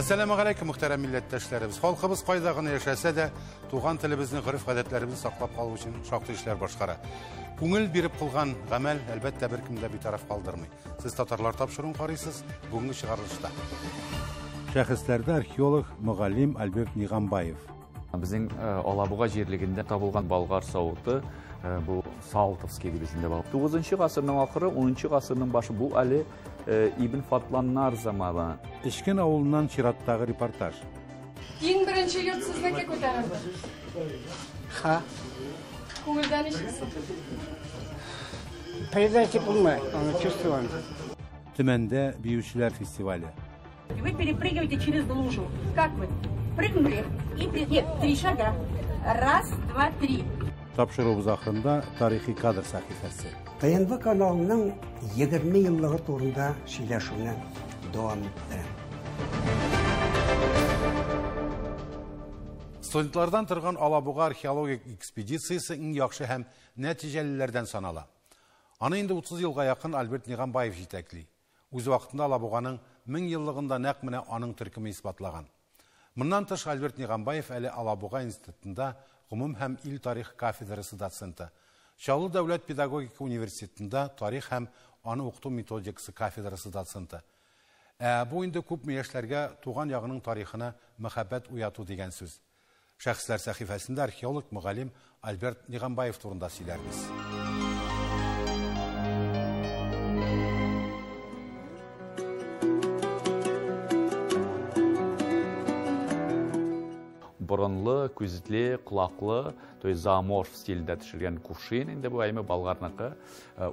Әссәламү галәйкүм, мөхтәрәм милләттәшләребез. Халкыбыз кайда гына яшәсә дә, туган телебезне, гореф-гадәтләребезне саклап калу өчен шактый эшләр башкара. Күңел биреп кылган гамәл, әлбәттә, беркемне дә битараф калдырмый. Сез татарлар тапшыруын карыйсыз, бүгенге чыгарылышта. Шәхесләрдә археолог, мөгаллим Альберт Нигамбаев. Безнең Алабуга җирлегендә табылган болгар савыты, бу Салтовский дип исемле бал. 9 гасырның ахыры, 10 гасырның башы, бу әле Ибн Фатланнар заманы. Эчкен авылыннан чираттагы репортаж. Иң беренче йорт сезнеке күтәрелде. Ха. Күңелдән ничек? Передайте булмай, аны чувствуем. Төмәндә биючеләр фестивале. Вы перепрыгиваете через лужу. Как вы? Прыгнули и при... Нет, 3 шага. Раз, два, три. Тапшыруыбыз ахырында тарихи кадр сәхифәсе. ТНВ каналының 20 еллыгы турында сөйләшүне дәвам иттерә. Студентлардан торган Алабуга археологик экспедициясе иң яхшы һәм нәтиҗәлеләрдән санала. Аны инде 30 елга якын Альберт Нигамбаев җитәкли. Үз вакытында Алабуганың 1000 еллыгында нәкъ менә аның төркеме исбатлаган. Моннан тыш Альберт Нигамбаев әле Алабуга институтында гомум һәм ил тарих кафедрасы доценты. Чаллы дәүләт педагогика университетында тарих һәм аны укыту методикасы кафедрасы доценты. Бу инде күпме яшьләргә туган ягының тарихына мәхәббәт уяту дигән сүз. Шәхесләр сәхифәсендә археолог мөгаллим Альберт Нигамбаев турында сөйләрбез. Борынлы, күзле, колаклы, то есть зооморф стилендә төшергән кувшин инде бу әйме болгарныкы,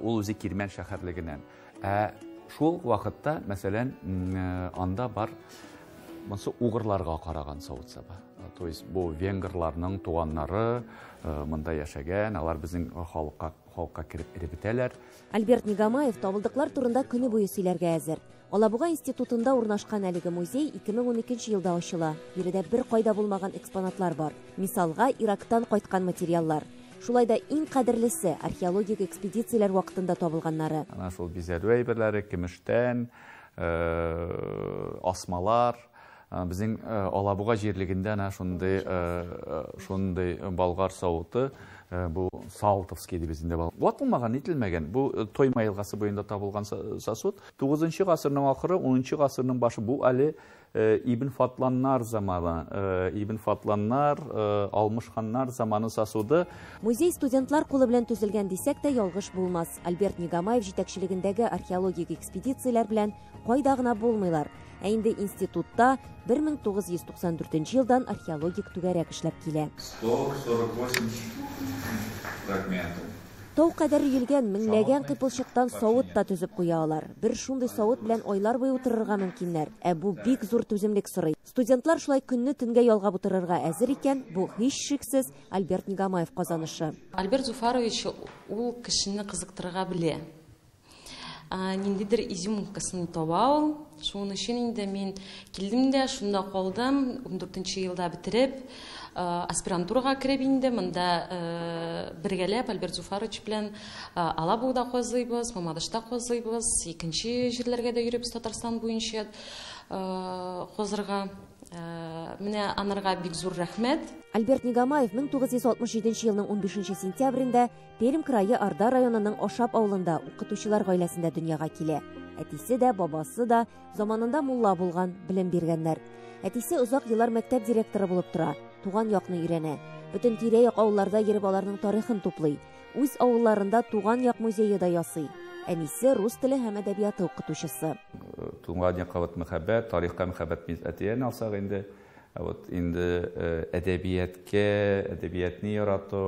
ул үзе Кирмән шәһәрлегеннән. Ә шул вакытта, мәсәлән, анда бар монсы угырларга караган савыт-саба. То есть бу венгрларның туганнары монда яшәгән, алар безнең халыкка кереп эреп бетәләр. Альберт Нигамаев табылдыклар турында көне буе сөйләргә әзер. Алабуга институтында урнашкан әлеге музей 2012 елда ачыла. Биредә бер кайда булмаган экспонатлар бар. Мисалга, Ирактан кайткан материаллар. Шулай да иң кадерлесе археологик экспедицияләр вакытында табылганнары. Ана шул бизәлү әйберләре, көмештән, асмалар. Безнең Алабуга җирлегендә әнә шундый болгар савыты, бу Салтовский дип исемле бал. Ватылмаган, нителмәгән. Бу Тойма елгасы буенда табылган сосуд. 9 гасырның ахыры, 10 гасырның башы, бу әле Ибн Фатланнар заманы, Ибн Фатланнар, Алмыш ханнар заманы сосуды. Музей студентлар кулы белән төзелгән дисәк тә ялгыш булмас. Альберт Нигамаев җитәкчелегендәге археологик экспедицияләр белән кайда гына булмыйлар. Ә инде институтта 1994 елдан археологик түгәрәк эшләп килә. 148 фрагментов. Тау кадәр өелгән меңләгән кыйпылчыктан савыт та төзеп куя алар. Бер шундый савыт белән айлар буе утырырга мөмкиннәр. Ә бу бик зур түземлек сорый. Студентлар шулай көнне төнгә ялгап утырырга әзер икән, бу һичшиксез Альберт Нигамаев казанышы. Альберт Зуфарович ул кешене кызыктырырга белә. Ниндидер изюминкасын таба ул. Шуның өчен инде мин килдем дә, шунда калдым. 14 елда бетереп, аспирантурага кереп инде монда бергәләп Альберт Зуфарович белән Алабугада казыйбыз, Мамадышта казыйбыз, икенче җирләргә дә йөрибез Татарстан буенча казырга. Менә анарга бик зур рәхмәт. Альберт Нигамаев 1967 елның 15 сентябрендә Пермь крае Арда районының Ашап авылында укытучылар гаиләсендә дөньяга килә. Әтисе дә, бабасы да заманында мулла булган, белем биргәннәр. Әтисе озак еллар мәктәп директоры булып тора, туган якны өйрәнә. Бөтен тирә-як авылларда йөреп аларның тарихын туплый. Үз авылларында туган як музее да ясый. Әнисе рус теле һәм әдәбияты укытучысы. Туган якка вот мәхәббәт, тарихка мәхәббәт без әтиән алсак инде. Вот инде әдәбияткә, әдәбиятны ярату,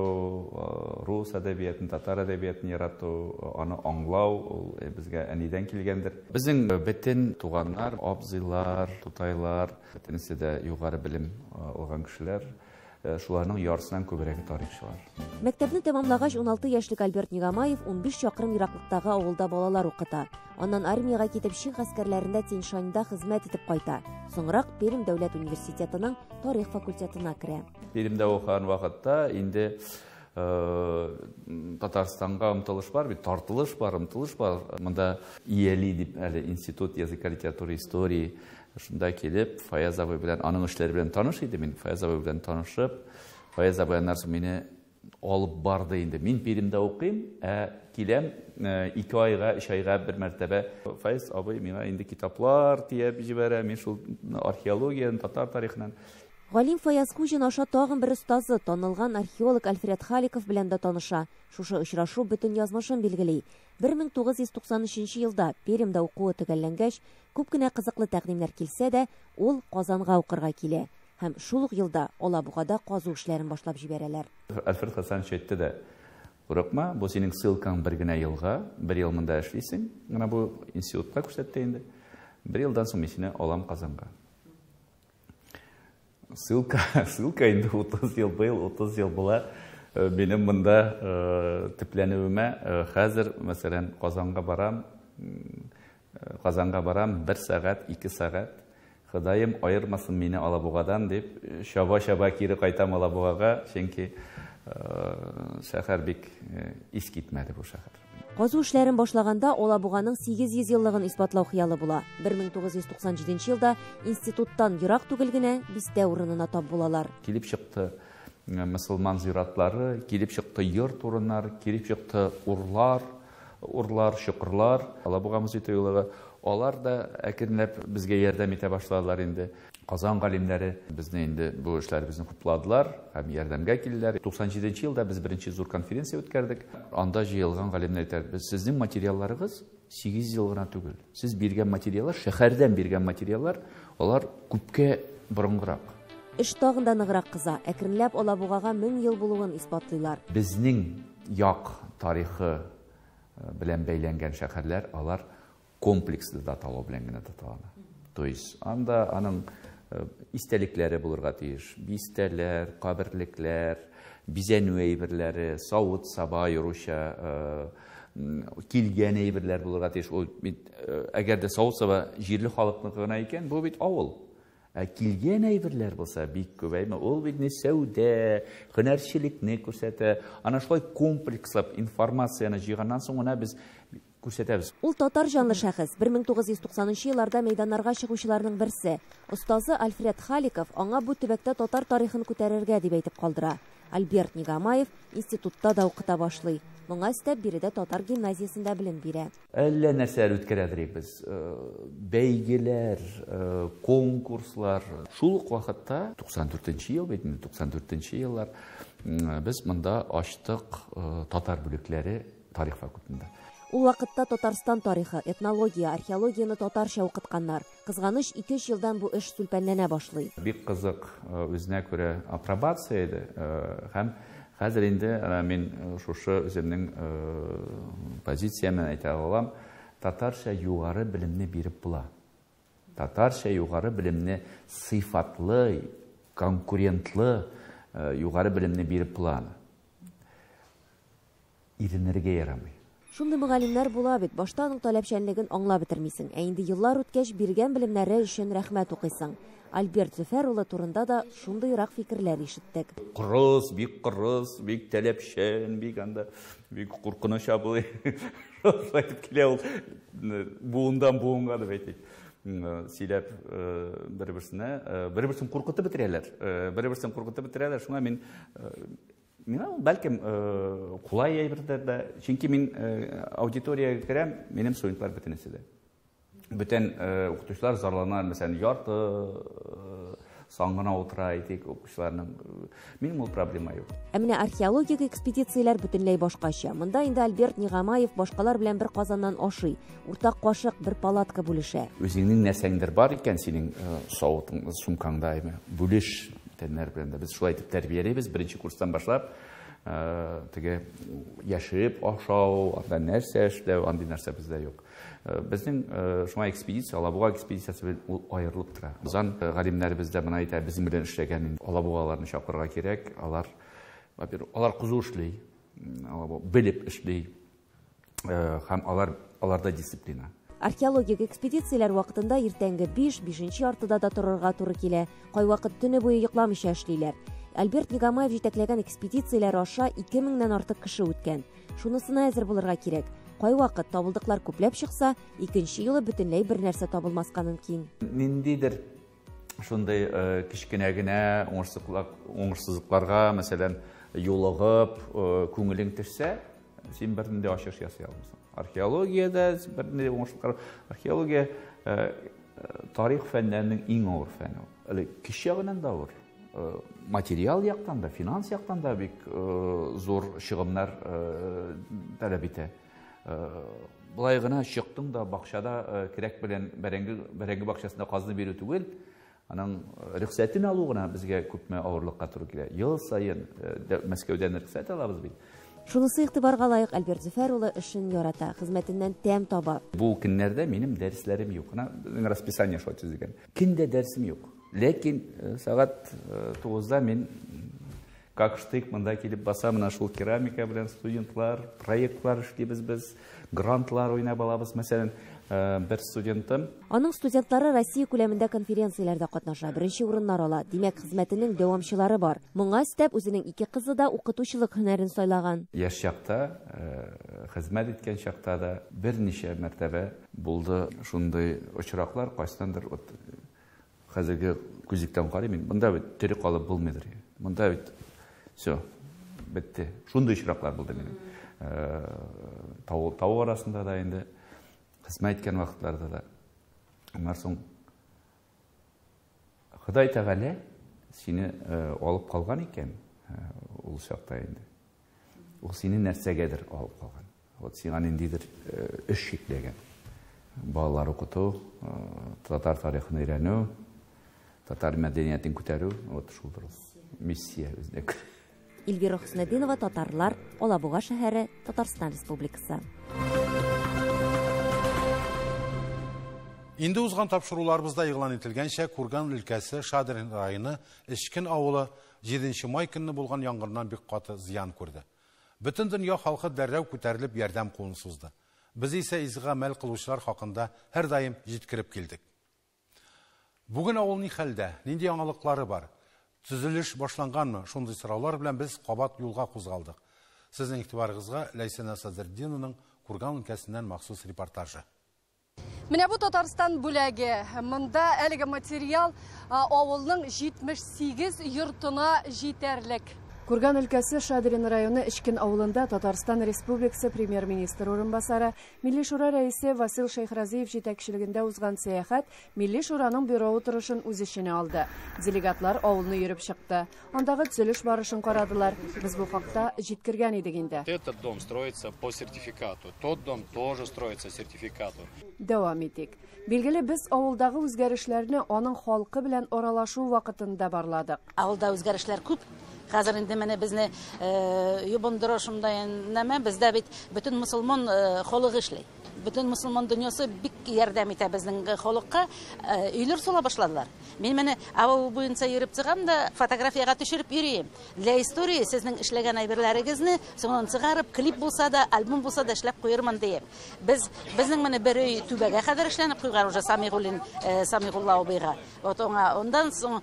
рус әдәбиятын, татар әдәбиятын ярату, аны аңлау ул безгә әнидән килгәндер. Безнең бөтен туганнар, абзыйлар, тутайлар, бөтенесе дә югары белем алган кешеләр. Шуларның ярысынан күбрәге тарихчылар. Мәктәпне тәмамлагач, 16 яшьлек Альберт Нигамаев 15 чакрым ераклыктагы авылда балалар укыта. Аннан армиягә китеп, Чин гаскәрләрендә Тянь-Шаньда хезмәт итеп кайта. Соңрак Пермь дәүләт университетының тарих факультетына керә. Пермьдә укыган вакытта инде Татарстанга омтылыш бар бит, тартылыш бар, омтылыш бар. Монда ИЯЛИ дип әле Институт языка, литературы, истории, шунда килеп, Фаяз абый белән, аның эшләре белән таныш идем мин. Фаяз абый белән танышып, Фаяз абый аннан соң мине алып барды инде. Мин Пермьдә укыйм, ә киләм 2 айга, 3 айга бер мәртәбә. Фаяз абый миңа инде китаплар төяп җибәрә, мин шул археологиядан, татар тарихыннан. Галим Фаяз Хуҗин аша тагын бер остазы, танылган археолог Альфред Халиков белән дә таныша. Шушы очрашу бөтен язмышын билгели. 1993 елда Пермьдә укуы төгәлләнгәч, күп кенә кызыклы тәкъдимнәр килсә дә, ул Казанга укырга килә. Һәм шул ук елда Алабугада казу эшләрен башлап җибәрәләр. Альфред Хасанович әйтте дә, курыкма, бу синең ссылкаң бер генә елга, бер ел монда эшлисең, менә бу институтка күрсәтте инде. Бер елдан соң мин сине алам Казанга. Ссылка, ссылка инде 30 ел, быел 30 ел була. Минем монда төпләнүемә, хәзер, мәсәлән, Казанга барам, Казанга барам, 1 сәгать, 2 сәгать. Ходаем аермасын мине Алабугадан дип, чаба-чаба кире кайтам Алабугага, чөнки шәһәр бик искитмәле бу шәһәр. Казу эшләрен башлаганда Алабуганың 800 еллыгын исбатлау хыялы була. 1997 елда институттан ерак түгел генә бистә урынына тап булалар. Килеп чыкты мөселман зиратлары, килеп чыкты йорт урыннары, килеп чыкты урлар, урлар, чокырлар, Алабуга музей тыюлыгы. Алар да әкренләп безгә ярдәм итә башладылар инде. Казан галимнәре безне инде бу эшләребезне хупладылар һәм ярдәмгә килделәр. 97 елда без беренче зур конференция үткәрдек. Анда җыелган галимнәр әйтә, без сезнең материалларыгыз 8 ел гына түгел. Сез биргән материаллар, шәһәрдән биргән материаллар, алар күпкә борынгырак. Эш тагын да ныграк кыза. Әкренләп Алабугага 1000 ел булуын исбатлыйлар. Безнең як тарихы белән бәйләнгән шәһәрләр, алар комплекслы даталау белән генә даталана. То есть анда аның истәлекләре булырга тиеш. Бистәләр, каберлекләр, бизәнү әйберләре, савыт-саба аеруча килгән әйберләр булырга тиеш. Ул бит, әгәр дә савыт-саба җирле халыкныкы гына икән, бу бит авыл. Ә килгән әйберләр булса бик күп әйме, ул бит не сәүдә, һөнәрчелекне күрсәтә. Ана шулай комплекслап информацияне җыйганнан соң гына без күрсәтәбез. Ул татар җанлы шәхес. 1990 елларда мәйданнарга чыгучыларның берсе. Остазы Альфред Халиков аңа бу төбәктә татар тарихын күтәрергә дип әйтеп калдыра. Альберт Нигамаев институтта да укыта башлый. Моңа өстәп биредә татар гимназиясендә белем бирә. Әллә нәрсәләр үткәрәдер без. Бәйгеләр, конкурслар. Шул ук вакытта 94 ел бит инде, 94 еллар без монда ачтык татар бүлекләре тарих факультетында. Ул вакытта Татарстан тарихы, этнология, археологияне татарча укытканнар. Кызганыч, 2-3 елдан бу эш сүлпәнләнә башлый. Бик кызык үзенә күрә апробация иде. Һәм хәзер инде мин шушы үземнең позициямне әйтә алам. Татарча югары белемне биреп була. Татарча югары белемне сыйфатлы, конкурентлы югары белемне биреп була. Иренергә ярамый. Шундый мөгаллимнәр була бит, башта аның таләпчәнлеген аңлап бетермисең. Ә инде еллар үткәч, биргән белемнәре өчен рәхмәт укыйсың. Альберт Зөфәр улы турында да шундыйрак фикерләр ишеттек. Кырыс, бик кырыс, бик таләпчән, бик анда, бик куркыныч абый. Шулай итеп килә ул буындан буынга дип әйтик. Сөйләп бер-берсенә, бер-берсен куркытып бетерәләр. Бер-берсен куркытып бетерәләр. Шуңа мин миңа ул бәлкем кулай әйбердер дә, чөнки мин аудиториягә керәм, минем студентлар бөтенесе дә. Бүтән укытучылар зарлана, мәсәлән, ярты сан гына утыра әйтик укучыларның. Минем ул проблема юк. Ә менә археологик экспедицияләр бөтенләй башкача. Монда инде Альберт Нигамаев башкалар белән бер казаннан ашый, уртак кашык, бер палатка бүлешә. Үзеңнең нәрсәңдер бар икән, синең савытың, сумкаңда, әйме, бүлеш. Тәннәр белән дә без шулай итеп тәрбиялибез, беренче курстан башлап, теге яшереп ашау, анда нәрсә эшләү, андый нәрсә бездә юк. Безнең шуңа экспедиция, Алабуга экспедициясе белән ул аерылып тора. Казан галимнәребез дә моны әйтә, безнең белән эшләгән алабугаларны чакырырга кирәк. Алар, во-первых, алар кызу эшли, белеп эшли, һәм аларда дисциплина. Археологик экспедицияләр вакытында иртәнге 5, 5 яртыда да торырга туры килә. Кайвакыт төне буе йокламыйча эшлиләр. Альберт Нигамаев җитәкләгән экспедицияләр аша 2000-нән артык кеше үткән. Шунысына әзер булырга кирәк. Кайвакыт табылдыклар күпләп чыкса, икенче юлы бөтенләй бер нәрсә табылмаска мөмкин. Ниндидер шундый кечкенә генә уңышсызлыкларга, мәсәлән, юлыгып, күңелең төшсә, син бернинди ачыш ясый алмыйсың. Археологиядә бернинди уңышлыклар, археология тарих фәннәренең иң авыр фәне. Әле кеше ягыннан да авыр. Материал яктан да, финанс яктан да бик зур чыгымнар таләп итә. Болай гына чыктың да бакчада кирәк белән бәрәңге бакчасында казны бирү түгел, аның рөхсәтен алу гына безгә күпме авырлыкка туры килә. Ел саен Мәскәүдән рөхсәт алабыз бит. Шунысы игътибарга лаек, Альберт Зөфәр улы эшен ярата, хезмәтеннән тәм таба. Бу көннәрдә минем дәресләрем юк. Менә безнең расписание шулай төзелгән. Көндә дәресем юк. Ләкин сәгать 9-да мин как штык монда килеп басам, менә шул керамика белән студентлар, проектлар эшлибез без, грантлар уйнап алабыз. Мәсәлән, бер студентым. Аның студентлары Россия күләмендә конференцияләрдә катнаша, беренче урыннар ала. Димәк, хезмәтенең дәвамчылары бар. Моңа өстәп, үзенең ике кызы да укытучылык һөнәрен сайлаган. Яшь чакта, хезмәт иткән чакта да берничә мәртәбә булды шундый очраклар, кайсындыр вот хәзерге күзлектән карыйм мин, монда бит тере калып булмыйдыр. Монда бит все, бетте. Шундый очраклар булды минем. Тау арасында да инде хезмәт иткән вакытларда да. Аннан соң Ходай Тәгалә сине алып калган икән, ул чакта инде. Ул сине нәрсәгәдер алып калган. Вот сиңа ниндидер эш йөкләгән. Балалар укыту, татар тарихын өйрәнү, татар мәдәниятен күтәрү, вот шулдыр ул. Миссия үзенә. Эльвира Хөснетдинова, Татарлар, Алабуга шәһәре, Татарстан Республикасы. Инде узган тапшыруларыбызда игълан ителгәнчә, Курган өлкәсе Шадрин районы Эчкен авылы 7 май көнне булган янгыннан бик каты зыян күрде. Бөтен дөнья халкы дәррәү күтәрелеп ярдәм кулын сузды. Без исә изге гамәл кылучылар хакында һәрдаим җиткереп килдек. Бүген авыл ни хәлдә, нинди яңалыклары бар? Төзелеш башланганмы? Шундый сораулар белән без кабат юлга кузгалдык. Сезнең игътибарыгызга Ләйсәнә Садретдинованың Курган өлкәсеннән махсус репортажы. Менә бу Татарстан бүләге. Монда әлеге материал авылның 78 йортына җитәрлек. Курган өлкәсе Шадрин районы Эчкен авылында Татарстан Республикасы премьер-министр урынбасары, Милли Шура рәисе Васил Шәйхразиев җитәкчелегендә узган сәяхәт Милли Шураның бюро утырышын үз эченә алды. Делегатлар авылны йөреп чыкты. Андагы төзелеш барышын карадылар. Без бу хакта җиткергән идек инде. Этот дом строится по сертификату. Тот дом тоже строится сертификату. Дәвам итик. Билгеле, без авылдагы үзгәрешләрне аның халкы белән аралашу вакытында барладык. Авылда үзгәрешләр күп. Хәзер инде менә безне юбындыра шундай нәмә, бездә бит бөтен мусульман халык эшли. Бөтен мусульман дөньясы бик ярдәм итә безнең халыкка. Өйләр сала башладылар. Мин менә авыл буенча йөреп чыгам да фотографиягә төшереп йөрим. Для истории сезнең эшләгән әйберләрегезне соңыннан чыгарып, клип булса да, альбом булса да эшләп куермын диеп. Безнең менә бер өй түбәгә кадәр эшләнеп куйган уже Самигуллин, Самигулла абыйга. Вот аңа ондан соң,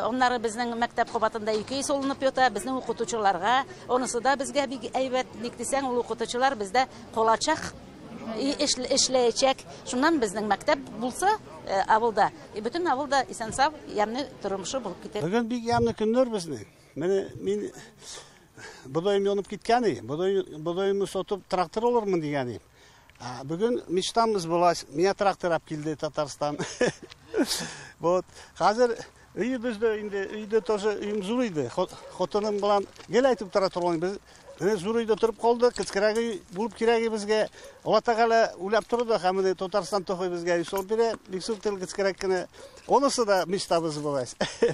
аннары безнең мәктәп кабатында ике өй салынып ята, безнең укытучыларга, онысы да безгә бик әйбәт, ник дисәң, ул укытучылар бездә калачак, эшләячәк. Шуннан безнең мәктәп булса, авылда, бөтен авылда исән-сау, ямьле тормышы булып китә. Бүген бик ямьле көннәр безнең. Менә мин бодайым янып киткән иде. Бодайымны сатып трактор алырмын дигән идем. Бүген мечтамыз була, миңа трактор алып килде Татарстан. Вот, хәзер өебездә инде, өйдә тоже өем зур иде. Хатыным белән гел әйтеп тора торган без. Менә зур өйдә торып калдык, кечкенә өй булып кирәк безгә. Алла Тәгалә уйлап торды, һәм менә Татарстан тохы безгә өй салып бирә. Бик зур тел кечкенә генә. Онысы да мечтабыз була.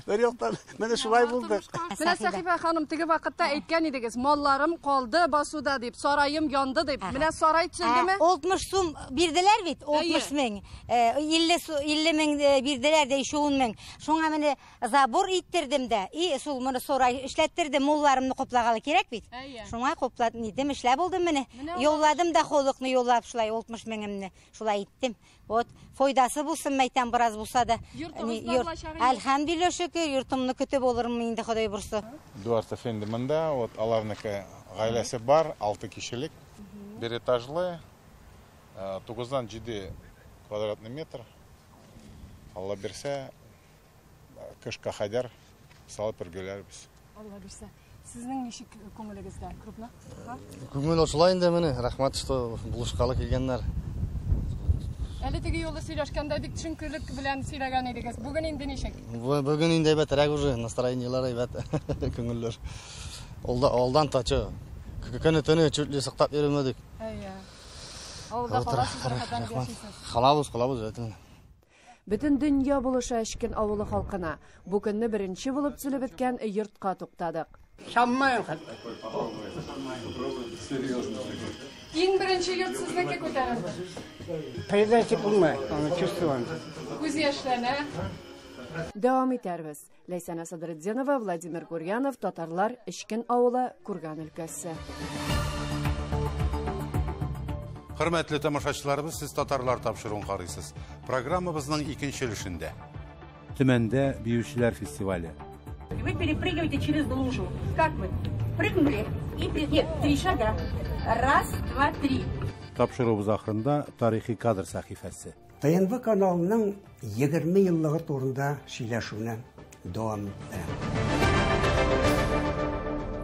Бер яктан менә шулай булды. Менә Сәхибә ханым, теге вакытта әйткән идегез, малларым калды басуда дип, сараем янды дип. Менә сарай төзелдеме? 60 сум бирделәр бит, 60 мең. 50 мең бирделәр дә, 10 мең. Шуңа менә забор иттердем дә, и шул моны сарай эшләттердем, мулларымны каплагалы кирәк бит. Шуңа күпләп нидем, эшләп булдым менә. Юлладым да холыкны юллап шулай 60 меңемне шулай иттем. Вот файдасы булсын мәйтәм бераз булса да. Әлхәмдүлилләһ шөкер, йортымны көтеп булырмын инде Ходай бурса. Эдуард әфәнде монда, вот аларныкы гаиләсе бар, 6 кешелек, бер этажлы, 9,7 квадратный метр. Алла бирсә, кышка кадәр салып өлгерербез. Алла бирсә. Сезнең ничек күңелегездә? Крупно? Күңел ошолай инде менә. Рәхмәт, что булышкалы килгәннәр. Әле теге юлы сөйләшкәндә бик төшенкелек белән сөйләгән идегез. Бүген инде ничек? Бүген инде әйбәтрәк уже, настроениеләр әйбәт, күңелләр. Алдан тачы. Көне төне чүтле сыктап йөрмәдек. Әйе. Авылда каласыз, рәхәтләнеп яшисез. Калабыз, калабыз, әйтәм. Бөтен дөнья булыша Эчкен авылы халкына. Бу көнне беренче булып төзелеп беткән йортка туктадык. Шаммайым хәтта. Иң беренче йорт сезнеке күтәрелде. Передача булмай, аны чувствуем. Күз яшьләнә. Дәвам итәрбез. Ләйсәнә Садретдинова, Владимир Гурьянов, Татарлар, Эчкен авылы, Курган өлкәсе. Хөрмәтле тамашачыларыбыз, сез Татарлар тапшыруын карыйсыз. Программабызның икенче өлешендә. Төмәндә биючеләр фестивале. Вы перепрыгиваете через лужу. Как вы? Прыгнули и нет, 3 шага. Раз, два, три. Тапшыруыбыз ахырында тарихи кадр сәхифәсе. ТНВ каналының 20 еллыгы турында сөйләшүне дәвам иттерәм.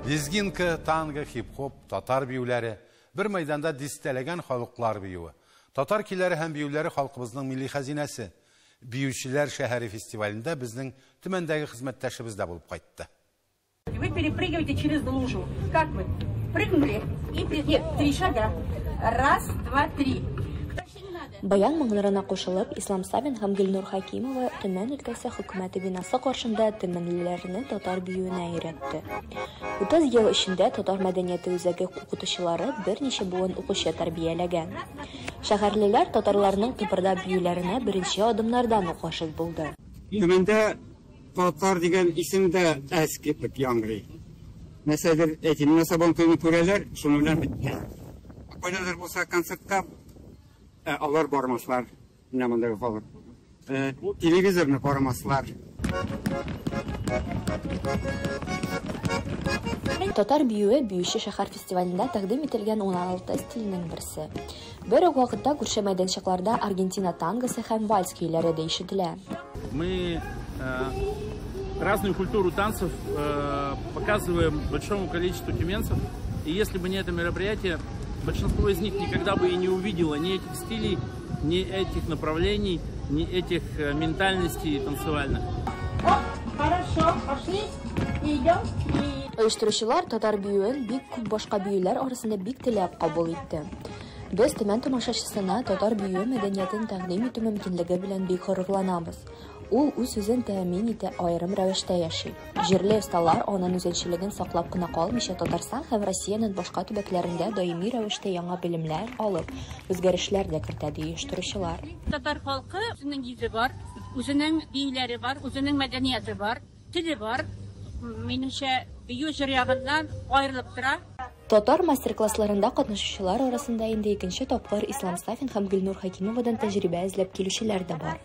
Лезгинка, танго, хип-хоп, татар биюләре, бер мәйданда дистәләгән халыклар биюе. Татар көйләре һәм биюләре халкыбызның милли хәзинәсе. Биючеләр шәһәре фестивалендә безнең Төмәндәге хезмәттәшебез дә булып кайтты. Вы перепрыгиваете через лужу. Как вы? Прыгнули и нет, 3 шага. Раз, два, три. Баян моңнарына кушылып, Ислам Сабин һәм Гөлнур Хакимова Төмән өлкәсе хөкүмәте бинасы каршында төмәнлеләрне татар биюенә өйрәтте. 30 ел эчендә татар мәдәнияте үзәге укытучылары берничә буын укучы тәрбияләгән. Шәһәрлеләр татарларның тыпырдап биюләренә беренче адымнардан ук гашыйк булды. Төмәндә татар дигән исем дә әз кебек яңгырый. Нәрсәдер әйтим, менә Сабан туен күрәләр, шуның белән бетте. Кайдадыр булса концертка алар бармаслар, менә мондый халык. Телевизорны карамаслар. Татар биюе биюче шәһәр фестивалендә тәкъдим ителгән 16 стильнең берсе. Бер үк вакытта күрше мәйданчыкларда Аргентина тангосы һәм вальс көйләре дә ишетелә. Мы разную культуру танцев показываем большому количеству тюменцев. И если бы не это мероприятие, большинство из них никогда бы и не увидело ни этих стилей, ни этих направлений, ни этих ментальностей танцевальных. Оп, хорошо, пошли, идем. Оештыручылар татар биюен бик күп башка биюләр арасында бик теләп кабул итте. Без Төмән тамашачысына татар биюе мәдәниятен тәкъдим итү мөмкинлеге белән бик горурланабыз. Ул үз-үзен тәэмин итә, аерым рәвештә яши. Җирле осталар аның үзенчәлеген саклап кына калмыйча, Татарстан һәм Россиянең башка төбәкләрендә даими рәвештә яңа белемнәр алып, үзгәрешләр дә кертә, ди оештыручылар. Татар халкы үзенең йөзе бар, үзенең биюләре бар, үзенең мәдәнияте бар, теле бар. Минемчә, бию җыр ягыннан аерылып тора. Татар мастер-классларында катнашучылар арасында инде икенче тапкыр Ислам Сафин һәм Гөлнур Хакимовадан тәҗрибә эзләп килүчеләр дә бар.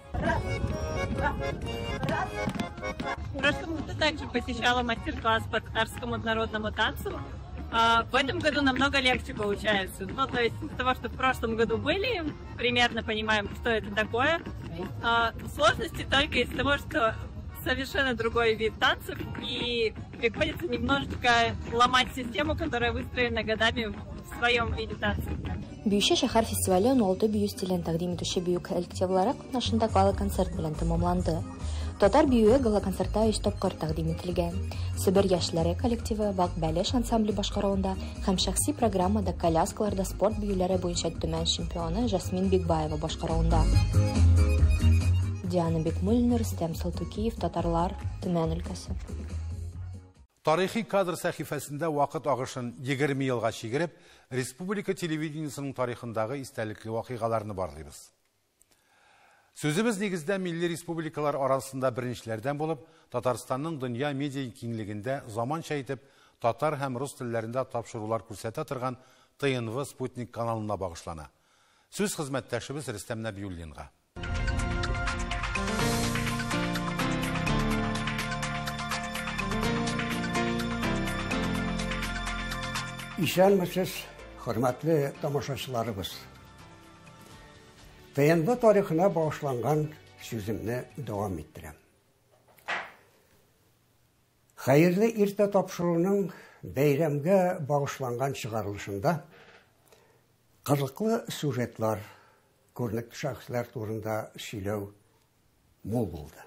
В прошлом году также посещала мастер-класс по татарскому народному танцу. В этом году намного легче получается. Ну, то есть из-за того, что в прошлом году были, примерно понимаем, что это такое. Сложности только из-за того, что совершенно другой вид танцев, и приходится немножечко ломать систему, которая выстроена годами в своем виде танцев. Биюче шәһәр фестивале 16 бию стилен тәкъдим итүче бию коллективлары катнашында гала-концерт белән тәмамланды. Татар биюе гала-концертта 3 тапкыр тәкъдим ителгән. Себер яшьләре коллективы, Вак бәлеш ансамбле башкаруында һәм шәхси программада коляскаларда спорт биюләре буенча Төмән чемпионы Жасмин Бикбаева башкаруында. Диана Бикмуллина, Рөстәм Салтукиев, Татарлар, Төмән өлкәсе. Тарихи кадр сәхифәсендә вакыт агышын 20 елга чигереп, республика телевидениесының тарихындагы истәлекле вакыйгаларны барлыйбыз. Сүзебез нигездә милли республикалар арасында беренчеләрдән булып, Татарстанның дөнья медиа киңлегендә заманча итеп татар һәм рус телләрендә тапшырулар күрсәтә торган ТНВ спутник каналына багышлана. Сүз хезмәттәшебез Рөстәм Нәбиуллинга. Исәнмесез, хөрмәтле тамашачыларыбыз. ТНВ тарихына багышланган сүземне дәвам иттерәм. Хәерле иртә тапшыруның бәйрәмгә багышланган чыгарылышында кызыклы сюжетлар, күренекле шәхесләр турында сөйләү мул булды.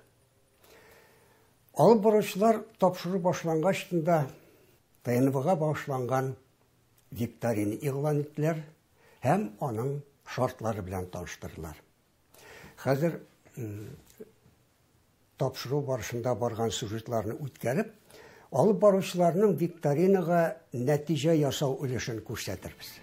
Алып баручылар тапшыру башлангач та ТНВга багышланган викторина игълан иттеләр һәм аның шартлары белән таныштырдылар. Хәзер тапшыру барышында барган сюжетларны үткәреп, алып баручыларның викторинага нәтиҗә ясау өлешен күрсәтербез.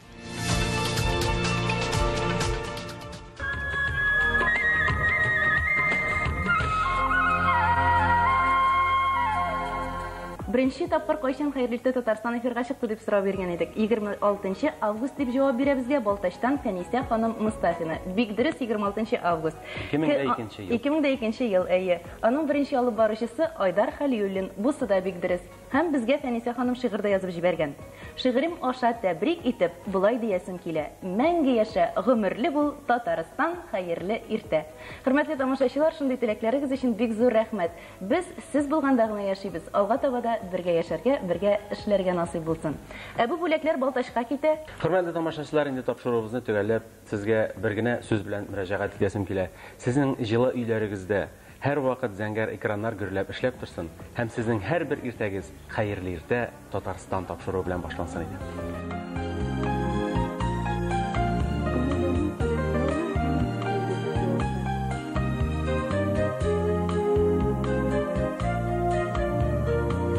Беренче тапкыр кайчан Хәерле иртә Татарстан эфирга чыкты дип сорау биргән идек. 26 август дип җавап бирә безгә Балтачтан Фәнисә ханым Мостафина. Бик дөрес, 26 август. 2002 ел. 2002 ел, әйе. Аның беренче алып баручысы Айдар Хәлиуллин. Бусы да бик дөрес. Һәм безгә Фәнисә ханым шигырь дә язып җибәргән. Шигырем аша тәбрик итеп, болай диясем килә. Мәңге яшә, гомерле бул, Татарстан, хәерле иртә. Хөрмәтле тамашачылар, шундый теләкләрегез өчен бик зур рәхмәт. Без сез булганда гына яшибез. Алга таба да бергә яшәргә, бергә эшләргә насыйп булсын. Ә бу бүләкләр Балтачка китә. Хөрмәтле тамашачылар, инде тапшыруыбызны төгәлләп, сезгә бер генә сүз белән мөрәҗәгать итәсем килә. Сезнең җылы өйләрегездә һәрвакыт зәңгәр экраннар гөрләп эшләп торсын һәм сезнең һәрбер иртәгез Хәерле иртә Татарстан тапшыруы белән башлансын иде.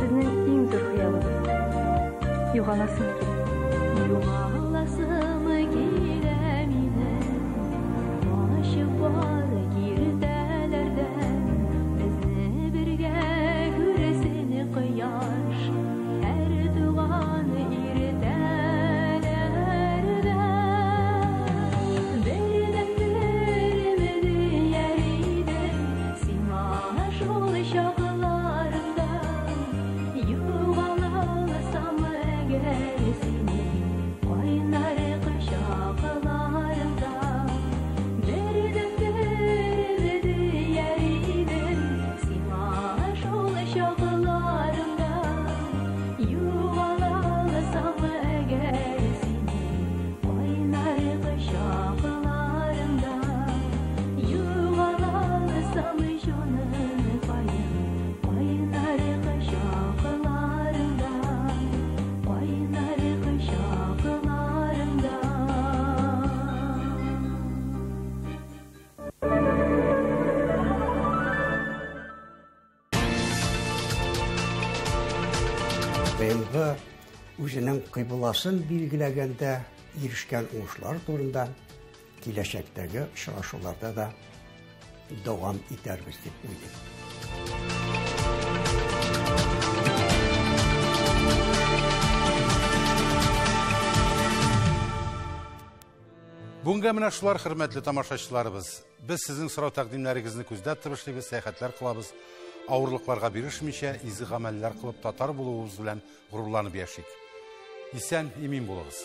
Сезнең иң зур хыялыгыз. Югаласым килә. Югаласым килә минем, качып бар киртәләрдән, безне бергә күрсен кояш, һәр туган иртәләрдә. Бердәнберем дияр идем сиңа шул чакларымда, югала алсам әгәр сине кайнар кочакларымда. Бердәнберем дияр идем сиңа шул чакларымда, югала алсам әгәр сине кайнар кочакларымда. Югала алсам җаныкаем кайнар кочакларымда, кайнар кочакларымда. ТНВ үзенең кыйбласын билгеләгәндә ирешкән уңышлар турында киләчәктәге очрашуларда да дәвам итәрбез дип уйлыйм. Бүгенгә менә шулар, хөрмәтле тамашачыларыбыз. Без сезнең сорау тәкъдимнәрегезне күздә тотып эшлибез, сәяхәтләр кылабыз. Авырлыкларга бирешмичә, изге гамәлләр кылып татар булуыбыз белән горурланып яшик. Исән, имин булыгыз.